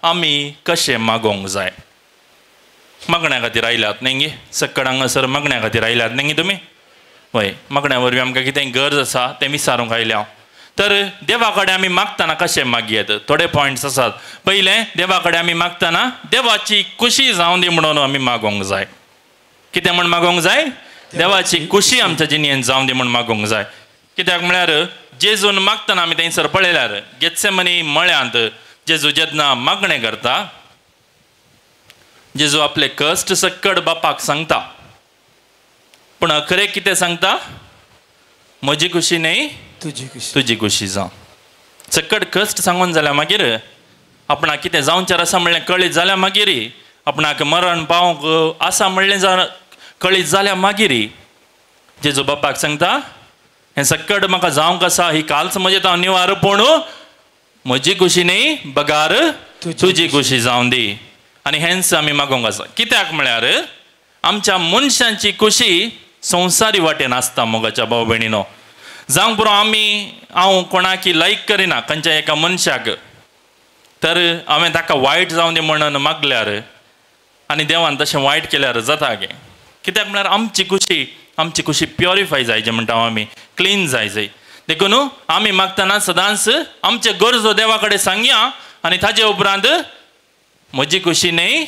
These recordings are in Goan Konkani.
आमी कशें मागोवंक जाय. मागण्या खातीर आयल्यात न्ही गे, सक्कड हांगासर मागण्या खातीर आयल्यात न्ही गे तुमी? वय, मागण्या वरवीं आमकां कितें गरज आसा तें विचारूंक आयल्या. तर देवा कडेन आमी मागतना कशें मागयेत, थोडे पॉयंट्स आसात. पयलें, देवा कडेन आमी मागतना देवाची खुशी जावं दी म्हणून आमी मागोवंक जाय. कितें म्हण मागोवंक जाय? देवाची खुशी आमच्या जिणेंत जावं दी म्हण मागोवंक जाय. कित्याक म्हळ्यार जेजून मागतना आमी थंयसर पळयल्यार गेत्सेमनी मळ्यांत जेजू जेन्ना मागणें करता, जेजू आपले कश्ट सक्कड बापाक सांगता, पूण अखरे कितें सांगता? म्हजी खुशी न्हय तुजी खुशी जावं. सक्कड कश्ट सांगून जाल्यार मागीर आपणाक कितें जावचें आसा म्हणलें कळीत जाल्यार मागीर, आपणाक मरण पावंक आसा म्हणलें कळीत जाल्यार मागीर जेजू बापाक सांगता, हें सक्कड म्हाका जावंक आसा, ही कालच म्हजें हांव निवार, पूण म्हजी खुशी न्हय बगार तुजी खुशी जावं दी. आनी हेंच आमी मागोवंक आसा. कित्याक म्हळ्यार आमच्या मनशांची खुशी संवसारी वाटेन आसता. मोगाच्या भाव भयणीनो, जावंक पुरो आमी हांव कोणाकी लायक करिना खंयच्या एका मनशाक, तर हांवें ताका वायट जावं दी म्हणून मागल्यार आनी देवान तशें वायट केल्यार जाता गे? कित्याक म्हळ्यार आमची खुशी प्योरिफाय जायचे म्हणटा आमी, क्लीन जाय जाय. देखून आमी मागतना सदांच आमचे गरजो देवा कडेन सांगया आनी ताजे उपरांत म्हजी खुशी न्हय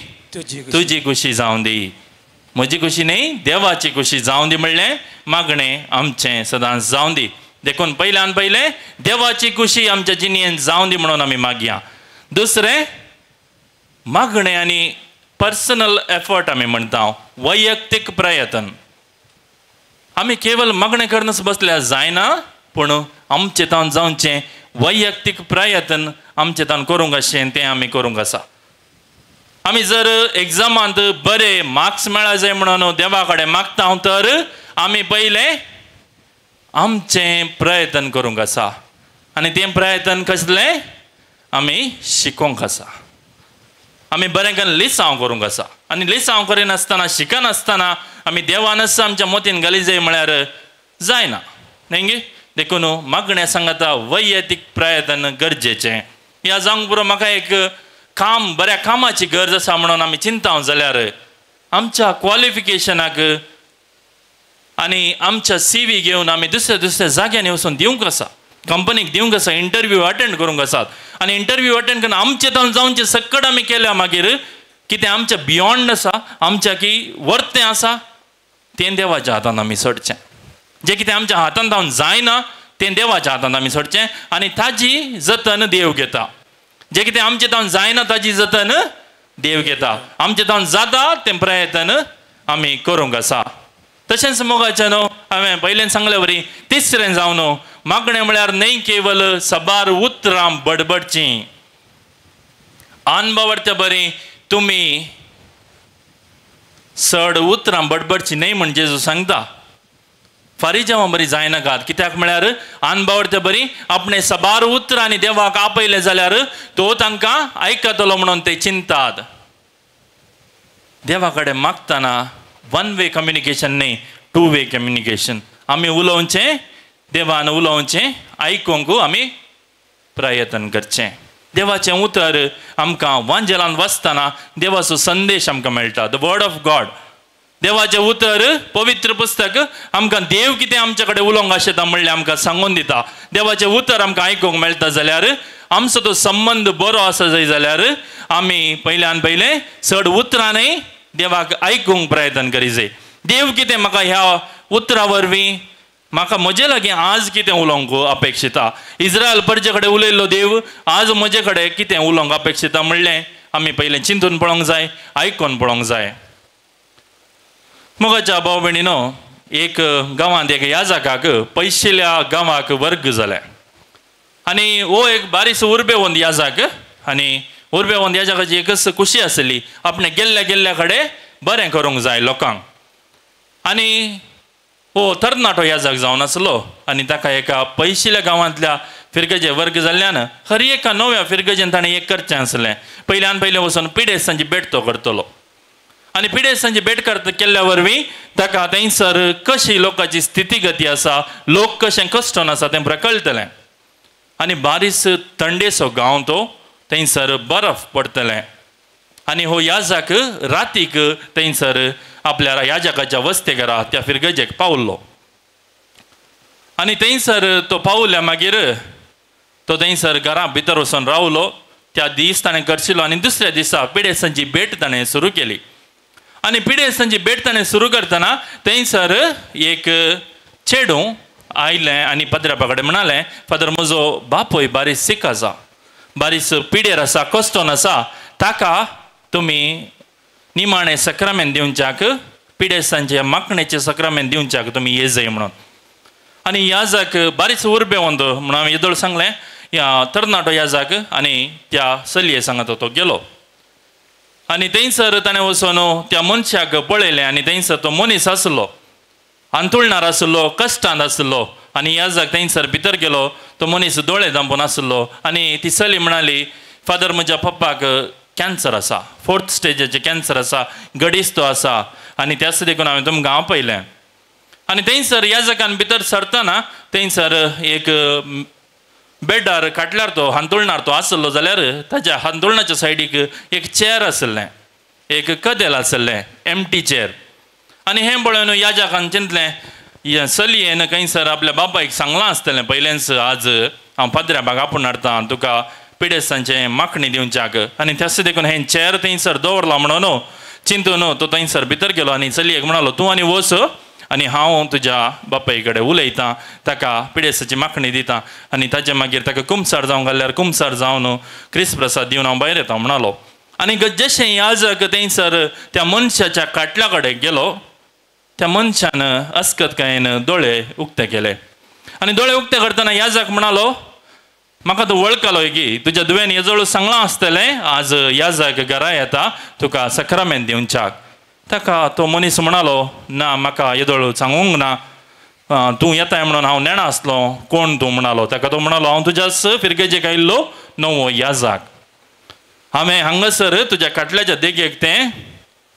तुजी खुशी जावं दी, म्हजी खुशी न्हय देवाची खुशी जावं दी म्हणलें मागणें आमचें सदांच जावं दी. देखून पयल्यान पयलें देवाची खुशी आमच्या जिणेंत जावं दी म्हणून आमी मागया. दुसरें, मागणें आनी पर्सनल एफर्ट आमी म्हणटा, वैयक्तीक प्रयत्न. आमी केवल मागणें करूनच बसल्यार जायना, पूण आमचें तावन जावचें वैयक्तीक प्रयत्न आमचें तावन करूंक आशें तें आमी करूंक आसा. आमी जर एग्जामांत बरे मार्क्स मेळा जाय म्हणून देवा कडेन मागता तर आमी पयलें आमचें प्रयत्न करूंक आसा. आनी तें प्रयत्न कसलें? आमी शिकोवंक आसा. आमी बरें करून लिसांव करूंक आसा. आनी लिसांव करिनासतना शिकनासतना आमी देवानच आमच्या मोतीन घाली जाय म्हळ्यार जायना न्ही गे? देखून मागणें सांगता वैयक्तीक प्रयत्न गरजेचें. ह्या जावंक पुरो म्हाका एक काम, बऱ्या कामाची गरज आसा म्हणून आमी चिंता जाल्यार आमच्या क्वॉलिफिकेशनाक आनी आमच्या सी व्ही घेवन आमी दुसऱ्या दुसऱ्या जाग्यांनी वचून दिवंक आसा, कंपनीक दिवंक आसा, इंटरव्यू अटेंड करूंक आसात. आनी इंटरव्यू अटेंड करून आमचे तावन जावचें सक्कड आमी केल्या मागीर कितें आमच्या बियोंड आसा, आमच्या की वर्तें आसा तें देवाच्या हातान आमी सोडचें. जें कितें आमच्या हातान जावन जायना तें देवाच्या हातान आमी सोडचें आनी ताजी जतन देव घेता. जें कितें आमचें तावन जायना ताजी जतन देव घेता. आमचें तावन जाता तें प्रयत्न आमी करूंक आसा. तशेंच मोगाचें न्हू हांवें पयल्यान सांगले वरी तिसरें जावन न्हू मागणें म्हळ्यार न्हय केवल सबार उतरां बडबडचीं. अनभवडते बरी तुमी चड उतरां बडबडचीं न्हय म्हण जेजू सांगता. फारीजांवां बरी जायनाकात. कित्याक म्हळ्यार अनभवडते बरी आपणे सबार उतरांनी देवाक आपयलें जाल्यार तो तांकां आयकतलो म्हणून ते चिंतात. देवा कडेन मागतना वन वे कम्युनिकेशन न्हय, टू वे कम्युनिकेशन. आमी उलोवचें, देवान उलोवचें, आयकूंक आमी प्रयत्न करचें. देवाचें उतर आमकां वांजेलान वाचतना देवाचो संदेश आमकां मेळटा, the word of God. देवाचें उतर पवित्र पुस्तक आमकां देव कितें आमचे कडेन उलोवंक आशेता म्हणलें आमकां सांगून दिता. देवाचें उतर आमकां आयकूंक मेळटा जाल्यार आमचो तो संबंद बरो आसा जाय जाल्यार आमी पयल्यान पयलें चड उतरां न्हय देवाक आयकूंक प्रयत्न करी जाय. देव कितें म्हाका ह्या उतरा वरवीं म्हाका म्हजे लागीं आज कितें उलोवंक अपेक्षिता, इस्रायल परजे कडेन उलयल्लो देव आज म्हजे कडेन कितें उलोवंक अपेक्षिता म्हणलें आमी पयलें चिंतून पळोवंक जाय, आयकून पळोवंक जाय. मोगाच्या भाव भयणीनो, एक गांवांत एक याजकाक पयशिल्ल्या गांवाक वर्ग जाले आनी हो एक बारीस उर्बेवंत याजक आनी उर्बेवंत याजकाची एकच खुशी आसली आपणें गेल्ल्या गेल्ल्या कडेन बरें करूंक जाय लोकांक. आनी हो तरणाटो याजक जावन आसलो आनी ताका एका पयशिल्ल्या गांवांतल्या फिरगजे वर्ग जाल्ल्यान हर एका नव्या फिरगजेन ताणें एक करचें आसलें. पयल्यान पयलें वचून पिडेस्तांची भेट तो करतलो आनी पिडेस्तांची भेट करता केल्ल्या वरवीं ताका थंयसर कशी लोकांची स्थितीगती आसा, लोक कशें कश्टन आसा तें कळटलें. आनी बारीस थंडेचो गांव तो, थंयसर बरफ पडटलें. आनी हो याजक रातीक थंयसर आपल्या याजकाच्या वस्तेघरा त्या फिरगजेक पावलो. आनी थंयसर तो पावल्या मागीर तो थंयसर घरा भितर वचून रावलो. त्या दीस ताणें करशिलो आनी दुसऱ्या दिसा पिडेस्तांची भेट ताणें सुरू केली. आनी पिडेस्तांची भेट ताणें सुरू करतना थंयसर एक चेडूं आयलें आनी पाद्र्यापा कडेन म्हणालें, फादर म्हजो बापूय बारीस सीक आसा, बारीस पिडेर आसा, कश्टोन आसा, ताका तुमी निमाणें सक्रामेंत दिवच्याक, पिडेस्तांचे मागणेचें सक्रामेंत दिवच्याक तुमी येजय म्हणून. आनी याजक बारीस उर्बेवंत म्हणून हांवें येदोळ सांगलें, ह्या तरणाटो याजक आनी त्या चलये सांगत तो गेलो. आनी थंयसर ताणें वचून त्या मनशाक पळयलें आनी थंयसर तो मनीस आसलो, हांतुळणार आसलो, कश्टांत आसलो. आनी याजक थंयसर भितर गेलो, तो मनीस दोळे धांपून आसलो. आनी ती चली म्हणाली, फादर म्हज्या पप्पाक कॅन्सर आसा, फोर्थ स्टेजाचें कॅन्सर आसा, गडीस तो आसा आनी त्याच देखून हांवें तुमकां आपयलें. आनी थंयसर याजकान भितर सरतना थंयसर एक बेडार खाटल्यार तो हांतुळणार तो आसलो जाल्यार ताज्या हांतुळणाच्या सायडीक एक चेर आसलें, एक कदेल आसलें, एम्प्टी चेर. आनी हें पळोवन याजकान चिंतलें, चलयेन खंयसर आपल्या बापायक सांगलां आसतलें पयलेंच, आज हांव पाद्र्याबाक आपोवन हाडटा तुका पिडेस्तांचें मागणी दिवच्याक, आनी त्याच देखून हें चेर थंयसर दवरलां म्हणून चिंतून तो थंयसर भितर गेलो आनी चलयेक म्हणालो, तूं आनी वच आनी हांव तुज्या बापाय कडेन उलयतां, ताका पिडेस्ताची मागणी दिता आनी ताजे मागीर ताका कुमसार जावंक घाल्यार कुमसार जावन क्रिस्त प्रसाद दिवन हांव भायर येता म्हणालो. आनी जशें याजक थंयसर त्या मनशाच्या खाटल्या कडेन गेलो, त्या मनशान अस्कतकायेन दोळे उक्ते केले. आनी दोळे उक्ते करतना याजक म्हणालो, म्हाका तूं वळखलो की तुज्या दुवेन येजोळ सांगलां आसतलें आज याजक घरा येता तुका सक्रामेंत दिवच्याक. ताका तो मनीस म्हणालो, ना म्हाका येदोळ सांगूंक ना, तूं येताय म्हणून हांव नेणा आसलो, कोण तूं म्हणालो. ताका तो म्हणालो, हांव तुज्याच फिरगेजेक आयिल्लो नवो याजक, हांवें हांगासर तुज्या खाटल्याच्या देगेक तें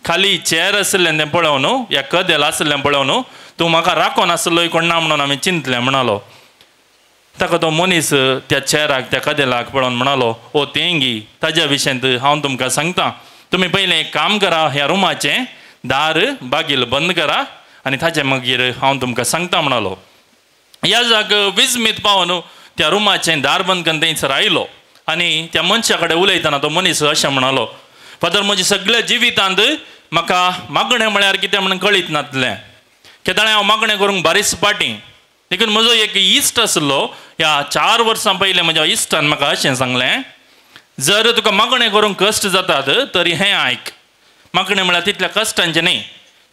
खाली चेर आशिल्लें तें पळोवन, ह्या कदेल आशिल्लें पळोवन तूं म्हाका राखोन आसलो कोण ना म्हणून हांवें चिंतलें म्हणालो. ताका तो मनीस त्या चेराक त्या कदेलाक पळोवन म्हणालो, ओ तेंगी ताज्या विशयांत हांव तुमकां सांगता, तुमी पयलें एक काम करा, ह्या रुमाचें दार बागील बंद करा आनी ताजे मागीर हांव तुमकां सांगता म्हणालो. याजक विजमीत पावन त्या रुमाचें दार बंद करून थंयसर आयलो आनी त्या मनशा कडेन उलयतना तो मनीस अशें म्हणालो, फादर म्हज्या सगळ्या जिवितांत म्हाका मागणें म्हळ्यार कितें म्हणून कळीत नासलें, केदाळें हांव मागणें करूंक बारीस पाटी, देखून म्हजो एक इश्ट आसलो, ह्या 4 वर्सां पयलें म्हज्या इश्टान म्हाका अशें सांगलें, जर तुका मागणें करूंक कश्ट जातात तरी हें आयक, मागणें म्हळ्यार तितल्या कश्टांचें न्ही,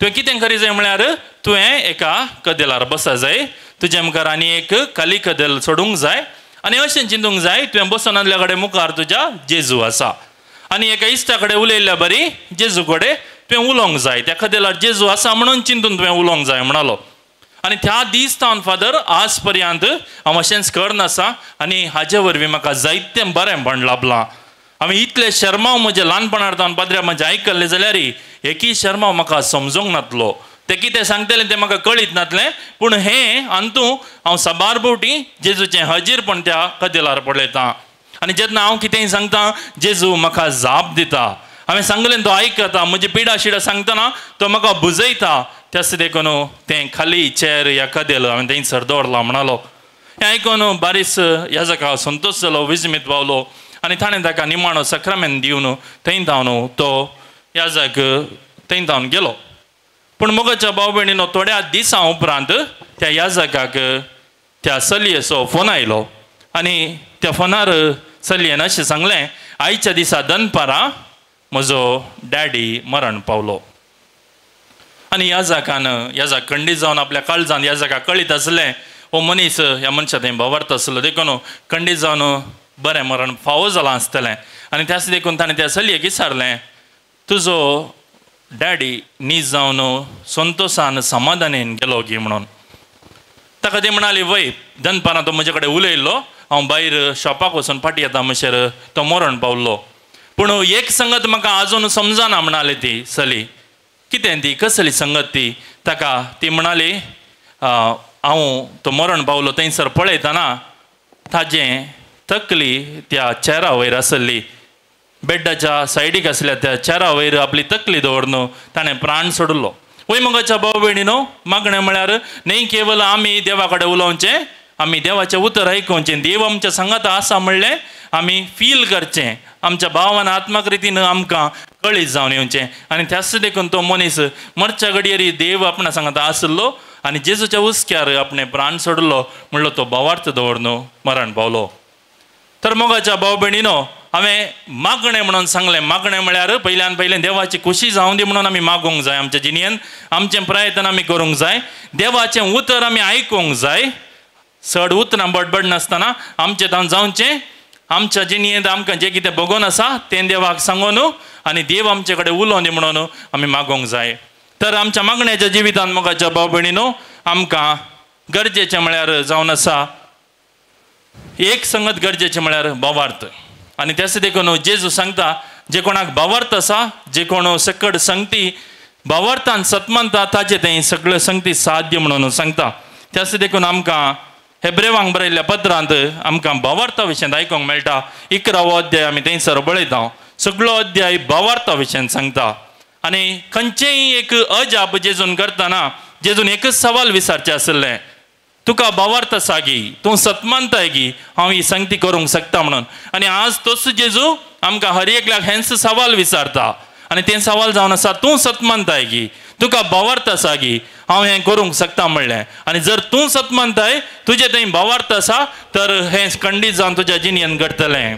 तुवें कितें करी जाय म्हळ्यार तुवें एका कदेलार बसा जाय, तुज्या मुखार आनी एक खाली कदेल सोडूंक जाय आनी अशें चिंतूंक जाय तुवें बसून आसल्या कडेन मुखार तुज्या जेजू आसा, आनी एका इश्टा कडेन उलयल्ल्या बरी जेजू कडेन तुवें उलोवंक जाय, त्या कदेलार जेजू आसा म्हणून चिंतून तुवें उलोवंक जाय म्हणालो. आनी त्या दीस तावन फादर आज पर्यंत हांव अशेंच करनासा आनी हाजे वरवीं म्हाका जायतें बरेंपण लाभलां. हांवें इतले शर्माव म्हज्या ल्हानपणार तावन पाद्र्या म्हजें आयकल्लें जाल्यार एकूय शर्माव म्हाका समजूंक नातलो, तें कितें सांगतलें तें म्हाका कळीत नातलें, पूण हें अंतू हांव साबार फावटी जेजूचें हजीरपण त्या कदेलार पळयतां आनी जेन्ना हांव कितेंय सांगता जेजू म्हाका जाप दिता, हांवें सांगलें तो आयकता, म्हजी पिडा शिडा सांगतना तो म्हाका बुजयता, त्याच देखून तें खाली चेर ह्या कदेल हांवें थंयसर दवरलां म्हणालो. हें आयकून बारीस याजका संतोश जालो, विजमीत पावलो आनी ताणें ताका निमाणो सक्रामेंत दिवन थंय धांवन तो याजक थंय धांवन गेलो. पूण मोगाच्या भाव भयणीनो, थोड्या दिसां उपरांत त्या याजकाक त्या चलयेचो फोन आयलो आनी त्या फोनार चलयेन अशें सांगलें, आयच्या दिसा दनपारां म्हजो डॅडी मरण पावलो. आनी याजकान याजक खंडीत जावन आपल्या काळजान याजकाक कळीत आसलें हो मनीस ह्या मनशा थंय भवार्थ आसलो, देखून खंडीत जावन बरें मरण फावो जालां आसतलें आनी त्याच देखून ताणें त्या चलयेक विचारलें, तुजो डॅडी नीज जावन संतोशान समाधानेन गेलो गी म्हणून. ताका ती म्हणाली, वय दनपारां तो म्हजे कडेन उलयल्लो, हांव भायर शॉपाक वचून फाटीं येता म्हणसर तो मरण पावलो, पूण एक संगत म्हाका आजून समजना म्हणाली ती चली. कितें ती, कसली संगत ती? ताका ती म्हणाली, हांव तो मरण पावलो थंयसर पळयतना ताजें तकली त्या चेरा वयर आसली बेड्डाच्या सायडीक आसल्या त्या चेरा वयर आपली तकली दवरून ताणें प्राण सोडलो. वय मोगाच्या भाव भयणीनो, मागणें म्हळ्यार न्ही केवल आमी देवा कडेन उलोवचें, आमी देवाचें उतर आयकुचें, देव आमच्या सांगाता आसा म्हणलें आमी फील करचें, आमच्या भावान आत्मक रितीन आमकां कळीत जावन येवचें. आनी त्याच देखून तो मनीस मरच्या घडयेर देव आपणा सांगाता आसलो आनी जेजूच्या हुस्क्यार आपणें प्राण सोडलो म्हणलो तो भावार्थ दवरून मरण पावलो. तर मोगाच्या भाव भयणीनो, हांवें मागणें म्हणून सांगलें. मागणें म्हळ्यार पयल्यान पयलें देवाची खुशी जावं दी म्हणून आमी मागूंक जाय, आमच्या जिणेन आमचें प्रयत्न आमी करूंक जाय, देवाचें उतर आमी आयकूंक जाय, चड उतरां बडबड नासतना आमचें तावन जावचें, आमच्या जिणेंत आमकां जें कितें भोगोन आसा तें देवाक सांगून आनी देव आमचे कडेन उलोवन दी म्हणून आमी मागूंक जाय. तर आमच्या मागण्याच्या जिवितांत मोगाच्या भाव भयणीनो, आमकां गरजेचें म्हळ्यार जावन आसा एक संगत गरजेचें म्हळ्यार भावार्थ. आनी त्याच देखून जेजू सांगता जे कोणाक भावार्थ आसा, जे कोण सकड संगती भावार्थान सतमानता ताचे तें सगळें संगती साध्य म्हणून सांगता. त्याच देखून आमकां हेब्रेवांक बरयल्ल्या पत्रांत आमकां भावार्था विशयांत आयकूंक मेळटा. 11वो अध्याय आमी थंयसर पळयता, सगळो अध्याय भावार्था विशयांत सांगता. आनी खंयचेंय एक अजाप जेजून करतना जेजून एकच सवाल विचारचें आशिल्लें, तुका भावार्थ आसा गी, तूं सतमानताय गी, हांव ही संगती करूंक शकता म्हणून. आनी आज तोच जेजू आमकां हर एकल्याक हेंच सवाल विचारता आनी तें सवाल जावन आसा, तूं सतमानताय गी, तुका भावार्थ आसा गी, हांव हें करूंक शकता म्हणलें. आनी जर तूं सतमानताय, तुजें थंय भावार्थ आसा तर हें खंडीत जावन तुज्या जिणेन घडटलें.